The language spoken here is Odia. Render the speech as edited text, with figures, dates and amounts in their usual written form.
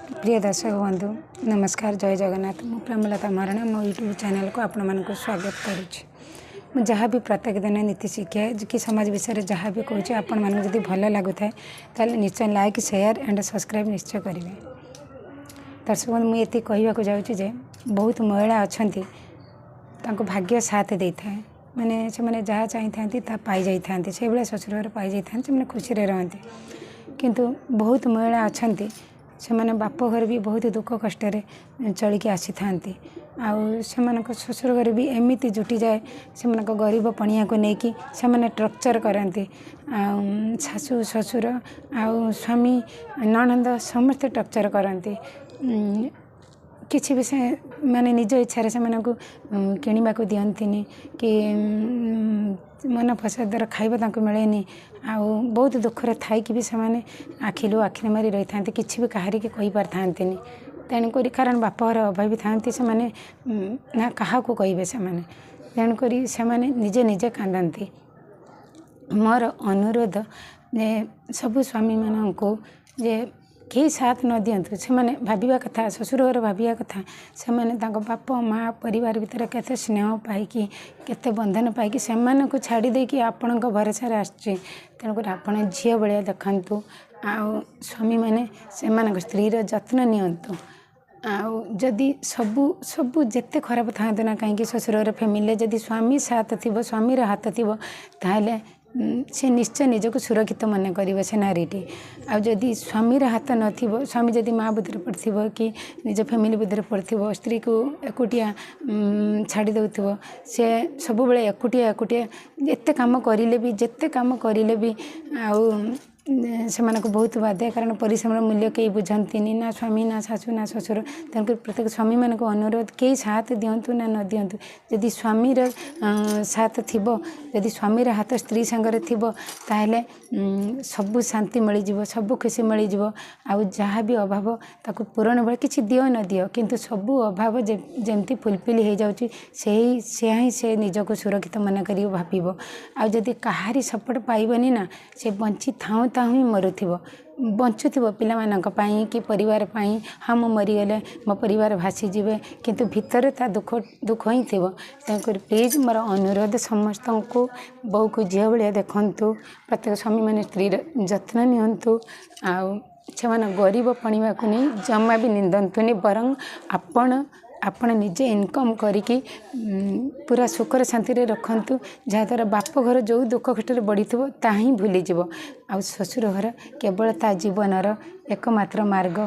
ପ୍ରିୟ ଦର୍ଶକ ବନ୍ଧୁ, ନମସ୍କାର, ଜୟ ଜଗନ୍ନାଥ। ମୁଁ ପ୍ରେମଲତା ମହାରଣା, ମୋ ୟୁଟ୍ୟୁବ୍ ଚ୍ୟାନେଲ୍କୁ ଆପଣମାନଙ୍କୁ ସ୍ୱାଗତ କରୁଛି। ମୁଁ ଯାହା ବି ପ୍ରତ୍ୟେକ ଦିନ ନୀତି ଶିକ୍ଷା କି ସମାଜ ବିଷୟରେ ଯାହା ବି କହୁଛି, ଆପଣମାନଙ୍କୁ ଯଦି ଭଲ ଲାଗୁଥାଏ, ତାହେଲେ ନିଶ୍ଚୟ ଲାଇକ୍, ସେୟାର ଆଣ୍ଡ ସବସ୍କ୍ରାଇବ୍ ନିଶ୍ଚୟ କରିବେ। ଦର୍ଶକ ବନ୍ଧୁ, ମୁଁ ଏତିକି କହିବାକୁ ଯାଉଛି ଯେ ବହୁତ ମହିଳା ଅଛନ୍ତି, ତାଙ୍କୁ ଭାଗ୍ୟ ସାଥ ଦେଇଥାଏ। ମାନେ ସେମାନେ ଯାହା ଚାହିଁଥାନ୍ତି, ତାହା ପାଇଯାଇଥାନ୍ତି। ସେଇଭଳିଆ ଶ୍ୱଶୁର ଘର ପାଇଯାଇଥାନ୍ତି, ସେମାନେ ଖୁସିରେ ରହନ୍ତି। କିନ୍ତୁ ବହୁତ ମହିଳା ଅଛନ୍ତି, ସେମାନେ ବାପ ଘରେ ବି ବହୁତ ଦୁଃଖ କଷ୍ଟରେ ଚଳିକି ଆସିଥାନ୍ତି ଆଉ ସେମାନଙ୍କ ଶ୍ୱଶୁର ଘରେ ବି ଏମିତି ଜୁଟିଯାଏ, ସେମାନଙ୍କ ଗରିବ ପଣିଆକୁ ନେଇକି ସେମାନେ ଟର୍ଚର୍ କରନ୍ତି। ଆଉ ଶାଶୁ, ଶ୍ୱଶୁର ଆଉ ସ୍ୱାମୀ, ନଣନ୍ଦ ସମସ୍ତେ ଟର୍ଚର୍ କରନ୍ତି। କିଛି ବି ସେ ମାନେ ନିଜ ଇଚ୍ଛାରେ ସେମାନଙ୍କୁ କିଣିବାକୁ ଦିଅନ୍ତିନି କି ମନ ପସନ୍ଦର ଖାଇବା ତାଙ୍କୁ ମିଳେନି। ଆଉ ବହୁତ ଦୁଃଖରେ ଥାଇକି ବି ସେମାନେ ଆଖି ଲୁହ ଆଖିରେ ମାରି ରହିଥାନ୍ତି, କିଛି ବି କାହାରିକି କହିପାରିଥାନ୍ତିନି। ତେଣୁକରି କାରଣ ବାପଘର ଅଭାବୀ ଥାନ୍ତି ସେମାନେ, ନା କାହାକୁ କହିବେ ସେମାନେ। ତେଣୁକରି ସେମାନେ ନିଜେ ନିଜେ କାନ୍ଦନ୍ତି। ମୋର ଅନୁରୋଧ ଯେ ସବୁ ସ୍ୱାମୀମାନଙ୍କୁ ଯେ କେହି ସାଥ ନ ଦିଅନ୍ତୁ, ସେମାନେ ଭାବିବା କଥା, ଶ୍ୱଶୁର ଘର ଭାବିବା କଥା, ସେମାନେ ତାଙ୍କ ବାପ ମା ପରିବାର ଭିତରେ କେତେ ସ୍ନେହ ପାଇକି, କେତେ ବନ୍ଧନ ପାଇକି ସେମାନଙ୍କୁ ଛାଡ଼ି ଦେଇକି ଆପଣଙ୍କ ଭରସାରେ ଆସିଛି। ତେଣୁକରି ଆପଣ ଝିଅ ଭଳିଆ ଦେଖନ୍ତୁ। ଆଉ ସ୍ୱାମୀମାନେ ସେମାନଙ୍କ ସ୍ତ୍ରୀର ଯତ୍ନ ନିଅନ୍ତୁ। ଆଉ ଯଦି ସବୁ ସବୁ ଯେତେ ଖରାପ ଥାଆନ୍ତୁ ନା କାହିଁକି, ଶ୍ୱଶୁର ଘର ଫ୍ୟାମିଲିରେ ଯଦି ସ୍ୱାମୀ ସାଥ ଥିବ, ସ୍ୱାମୀର ହାତ ଥିବ, ତାହେଲେ ସେ ନିଶ୍ଚୟ ନିଜକୁ ସୁରକ୍ଷିତ ମନେ କରିବ ସେ ନାରୀଟି। ଆଉ ଯଦି ସ୍ୱାମୀର ହାତ ନଥିବ, ସ୍ୱାମୀ ଯଦି ମା ବୁଦ୍ଧିରେ ପଡ଼ିଥିବ କି ନିଜ ଫ୍ୟାମିଲି ବୁଦ୍ଧିରେ ପଡ଼ିଥିବ, ସ୍ତ୍ରୀକୁ ଏକୁଟିଆ ଛାଡ଼ି ଦେଉଥିବ, ସେ ସବୁବେଳେ ଏକୁଟିଆ ଏକୁଟିଆ, ଯେତେ କାମ କରିଲେ ବି, ଯେତେ କାମ କରିଲେ ବି ଆଉ ସେମାନଙ୍କୁ ବହୁତ ବାଧେ। କାରଣ ପରିଶ୍ରମର ମୂଲ୍ୟ କେହି ବୁଝନ୍ତିନି, ନା ସ୍ୱାମୀ, ନା ଶାଶୁ, ନା ଶ୍ୱଶୁର। ତେଣୁକରି ପ୍ରତ୍ୟେକ ସ୍ୱାମୀମାନଙ୍କୁ ଅନୁରୋଧ, କେହି ସାଥ ଦିଅନ୍ତୁ ନା ନ ଦିଅନ୍ତୁ, ଯଦି ସ୍ୱାମୀର ସାଥ ଥିବ, ଯଦି ସ୍ୱାମୀର ହାତ ସ୍ତ୍ରୀ ସାଙ୍ଗରେ ଥିବ, ତାହେଲେ ସବୁ ଶାନ୍ତି ମିଳିଯିବ, ସବୁ ଖୁସି ମିଳିଯିବ। ଆଉ ଯାହା ବି ଅଭାବ ତାକୁ ପୂରଣ ଭଳି କିଛି ଦିଅ ନ ଦିଅ, କିନ୍ତୁ ସବୁ ଅଭାବ ଯେମିତି ଫୁଲଫିଲ୍ ହେଇଯାଉଛି, ସେଇ ସେୟା ହିଁ ସେ ନିଜକୁ ସୁରକ୍ଷିତ ମନେ କରି ଭାବିବ। ଆଉ ଯଦି କାହାରି ସପୋର୍ଟ ପାଇବନି ନା, ସେ ବଞ୍ଚି ଥାଉଁ ଥାଉଁ ହିଁ ମରୁଥିବ। ବଞ୍ଚୁଥିବ ପିଲାମାନଙ୍କ ପାଇଁ କି ପରିବାର ପାଇଁ, ହଁ, ମୁଁ ମରିଗଲେ ମୋ ପରିବାର ଭାସିଯିବେ, କିନ୍ତୁ ଭିତରେ ତା ଦୁଃଖ ଦୁଃଖ ହିଁ ଥିବ। ତେଣୁକରି ପ୍ଲିଜ୍, ମୋର ଅନୁରୋଧ ସମସ୍ତଙ୍କୁ, ବୋହୂକୁ ଝିଅ ଭଳିଆ ଦେଖନ୍ତୁ। ପ୍ରତ୍ୟେକ ସ୍ୱାମୀମାନେ ସ୍ତ୍ରୀର ଯତ୍ନ ନିଅନ୍ତୁ ଆଉ ସେମାନେ ଗରିବ ପଣିବାକୁ ନେଇ ଜମା ବି ନିନ୍ଦନ୍ତୁନି। ବରଂ ଆପଣ ନିଜେ ଇନକମ୍ କରିକି ପୁରା ସୁଖରେ ଶାନ୍ତିରେ ରଖନ୍ତୁ, ଯାହାଦ୍ୱାରା ବାପ ଘର ଯେଉଁ ଦୁଃଖ କଷ୍ଟରେ ବଢ଼ିଥିବ, ତାହା ହିଁ ଭୁଲିଯିବ। ଆଉ ଶ୍ୱଶୁର ଘର କେବଳ ତା ଜୀବନର ଏକମାତ୍ର ମାର୍ଗ।